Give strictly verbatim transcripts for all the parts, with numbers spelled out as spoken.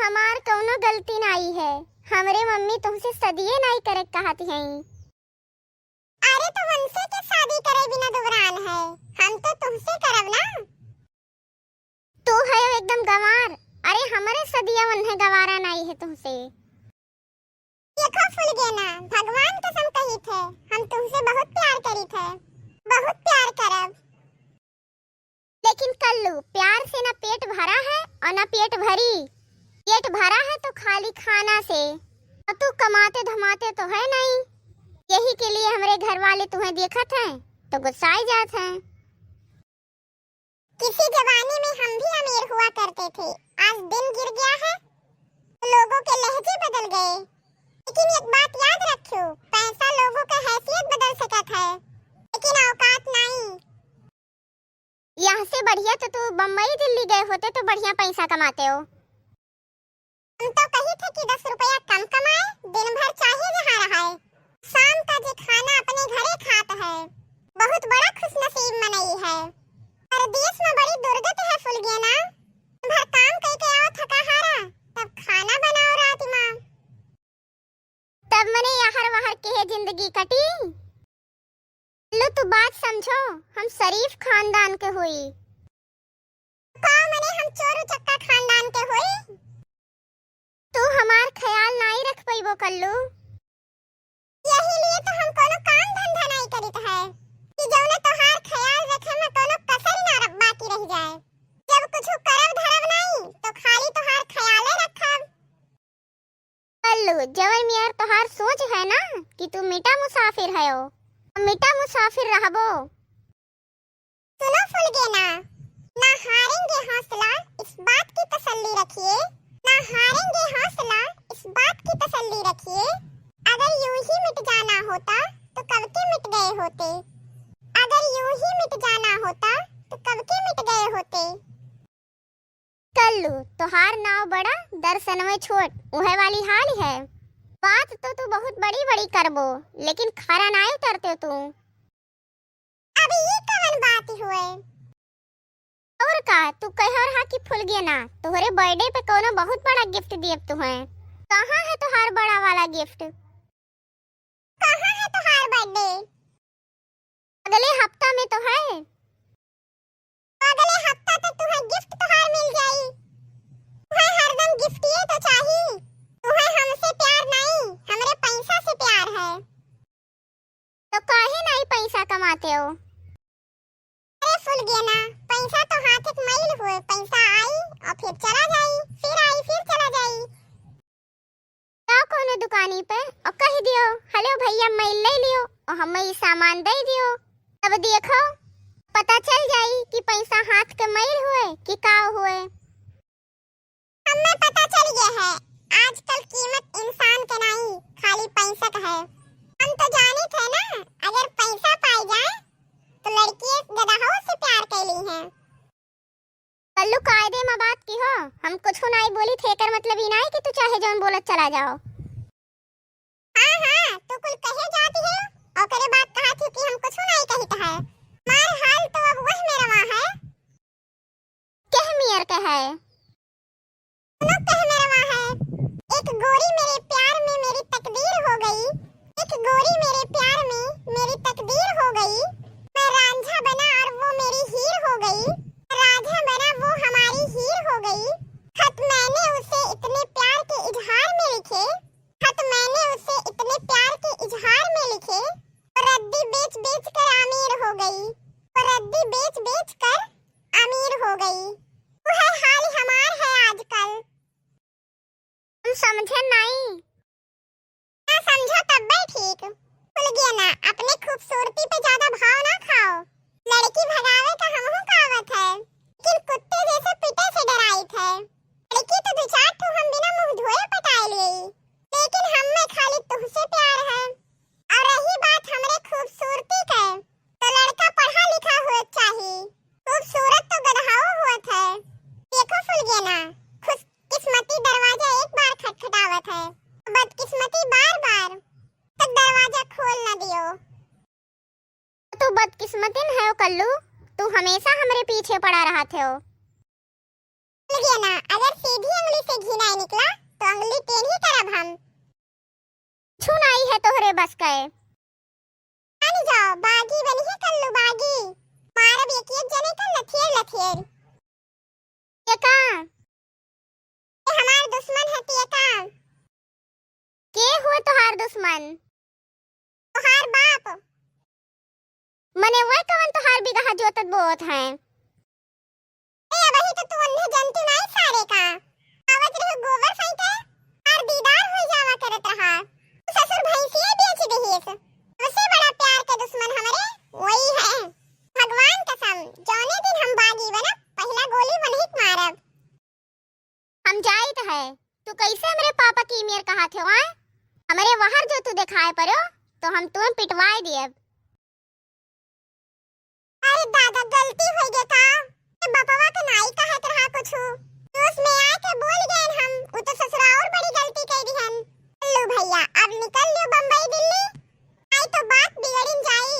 हमार कउनो गलती नाई है, हमरे मम्मी तुहसे सदिये नाई करे कहत हईं। अरे तो हमसे के शादी करे बिना दुबरान है, हम तो तुहसे करब ना। तू है एकदम गंवार, अरे हमरे सदिया वन्हे गंवारा नाई है तुहसे। देखो फुलगेना, भगवान कसम कहित है, हम तुहसे बहुत प्यार करित है, बहुत प्यार करब। लेकिन कल्लू, प्यार से ना पेट भरा है और ना पेट भरी। पेट भरा है तो खाली खाना से, और तू कमाते धमाते तो है नहीं, यही के लिए हमरे घर वाले तुहें देखत हैं तो गुस्साए जात हैं। किसी जमाने में हम भी अमीर हुआ करते थे, आज दिन गिर गया है तो लोगों के लहजे बदल गए। लेकिन एक बात याद रखियो, पैसा लोगों का हैसियत बदल सकत है, लेकिन औकात नहीं। यहाँ से बढ़िया तो तू बम्बई दिल्ली गए होते तो बढ़िया पैसा कमाते हो। हम तो कही थे कि दस रुपया कम कमाए, दिन भर चाहे जहाँ रहाए, शाम का जे खाना अपने घरे खात है, बहुत बड़ा खुशनसीब मनई है। परदेश में बड़ी दुर्गत है फुलगेना, दिन भर काम कई के आओ थका हारा, तब खाना बनाओ रात में। तब मने याहर वाहर के है जिंदगी कटी। लो तू बात समझो, हम शरीफ खानदान के होई। का मने हम चोर उचक्का खानदान के होई? तू हमार ख्याल नाई रख पइबो कल्लू। यही लिए तो हम कोनो काम धंधा नाई करित है कि जौने तोहार ख्याल रखे में कोनो कसर ना रख बाकी रह जाए। जब कुछ करब धरब नाई तो खाली तोहार ख्याले रखब। कल्लू, जवन मियार तोहार सोच है ना कि तू मिटा मुसाफिर हयो, हम मिटा मुसाफिर रहबो। सुनो फुलगेना, ना हारेंगे हौसला, इस बात की तसल्ली रखिए, ना हारेंगे हौसला, इस बात की तसल्ली रखिए। अगर यूं ही मिट जाना होता तो कब के मिट गए होते, अगर यूं ही मिट जाना होता तो कब के मिट गए होते। कल्लू, तोहार नाव बड़ा, दर्शनवे छोट, उहे वाली हाल है। बात तो तू बहुत बड़ी बड़ी करबो, लेकिन खरा नाय उतरते तू। अब ये कवन बात हुए? और का, तू कह रहा कि फुलगेना, तोहरे बर्थडे पे कोनो बहुत बड़ा गिफ्ट दिए तुहे। कहाँ है तोहार बड़ा वाला गिफ्ट? कहाँ है तोहार बर्थडे? अगले हफ्ता में तो है। अगले हफ्ता तक तुहे गिफ्ट तोहार मिल जाई। तुहे हरदम गिफ्टिए तो चाही। तुहे हमसे प्यार नहीं, हमरे पैसा से प्यार है। तो काहे नहीं पैसा कमाते हो? अरे फुलगेना, पैसा तो हाथ एक मैल हुए, पैसा आई और फिर चला जाई, फिर आई, फिर चला जाई। जाओ कोनो दुकानी पे और कह दियो, "हेलो भैया, मैल ले लियो और हमें ये सामान दे दियो।" तब देखो, पता चल जाई कि पैसा हाथ के मैल हुए कि का हुए। हमें पता चल गया है, आजकल कीमत इंसान के नाई, खाली पैसा का है। हम तो जानित है ना, अगर पैसा पाई जाए, तो लड़की गदहो से प्यार कैली है। कल्लू, कायदे में बात की हो, हम कुछ नाई बोली थे, एकर मतलब ई नाई कि तू चाहे जौन बोलत चला जाओ। हाँ, हाँ, तू कुल कहे जाती है, ओकरे बाद कहा थी कि हम कुछ नाई कहित है। मार हाल तो अब वह मेरा वहाँ है। कह मियर कहे। सुनो कह मेरा वहाँ है। एक गोरी मेरे प्यार में मेरी तकदीर हो गई, एक गोरी मेरे प्यार में मेरी तकदीर हो गई। मैं रांझा बना और वो मेरी हीर हो गई, मैं रांझा बना वो हमारी हीर हो गई। खत मैंने उसे इतने प्यार के इजहार में लिखे, खत मैंने उसे इतने प्यार के इजहार में लिखे, वो रद्दी बेच बेच कर अमीर हो गई, वो रद्दी बेच बेच कर अमीर हो गई। वो है हाल हमार है आजकल। हम समझे नाई। ना समझो तब्बे ठीक। फुलगेना, अपने खूबसूरती पे ज्यादा भाव ना खाओ। लड़की भगावे का हमहू का आवत है, लेकिन कुत्ते जैसे पिटे से डराइत है। लड़की तो दो चार ठो हम बिना मुंह धोए पटाए लिए, लेकिन हम में खाली तुहसे प्यार है। और रही बात हमरे खूबसूरती के, तो लड़का पढ़ा लिखा हुए चाही। खूबसूरत तो गदहाओ होत है। देखो फुलगेना, खुशकिस्मती दरवाजा एक बार खटखटावत है, बदकिस्मती बार बार, तो दरवाजा खोल न दियो। तू बदकिस्मतिन है कल्लू, तू हमेशा हमरे पीछे पड़ा रहत हो। फुलगेना, अगर सीधी उंगली से घी नाई निकला, तो अंगली टेढ़ी करब हम। छू नाई है तोहरे बस के। जानी जाओ, बागी बनी है कल्लू बागी। मारब एक एक जने का लथियर लथियर। ये का? ये हमार दुश्मन है, ये का? के हुए तोहार दुश्मन? तोहार बाप। मने वह कवन तोहार बिगहा जोतत बोत हैं? ए, अबही तो तू अन्हे जनती नाई सारे का। आवत रहो गोबर सैंते, आर दीदार होई जावा करत रहा। तू ससुर भैंसिए बेच दिहिस। सबसे बड़ा प्यार के दुश्मन हमरे वही है। भगवान कसम, जौने दिन हम बागी बनब, पहिला गोली वनहिक मारब। हम जाइत है, तू कैसे हमरे पापा की मेर कहा थे वहाँ? हमरे वहर जो तू देखाए परो, तो हम तुम्हें पिटवाए दियब। अरे दादा, गलती होई गे का? ए बपवा के नाई कहत रहा कुछु। जोश में आए के बोल गए हम, उ तो ससुरा और बड़ी गलती कह दिहन। लो भैया, अब निकल लियो बम्बई दिल्ली, आई तो बात बिगड़िन जाई।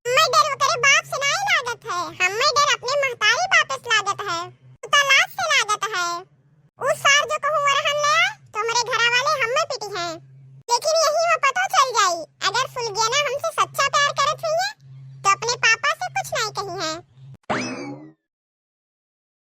हम्मे डर ओकरे बाप से नाई लागत है, हम्मे डर अपने महतारी बाप से लागत है, उ तो लाज से लागत है। उ सार जो कहूँ वरहन ले आए, तो हमरे घरा वाले हम्मे पीटी हैं। लेकिन यही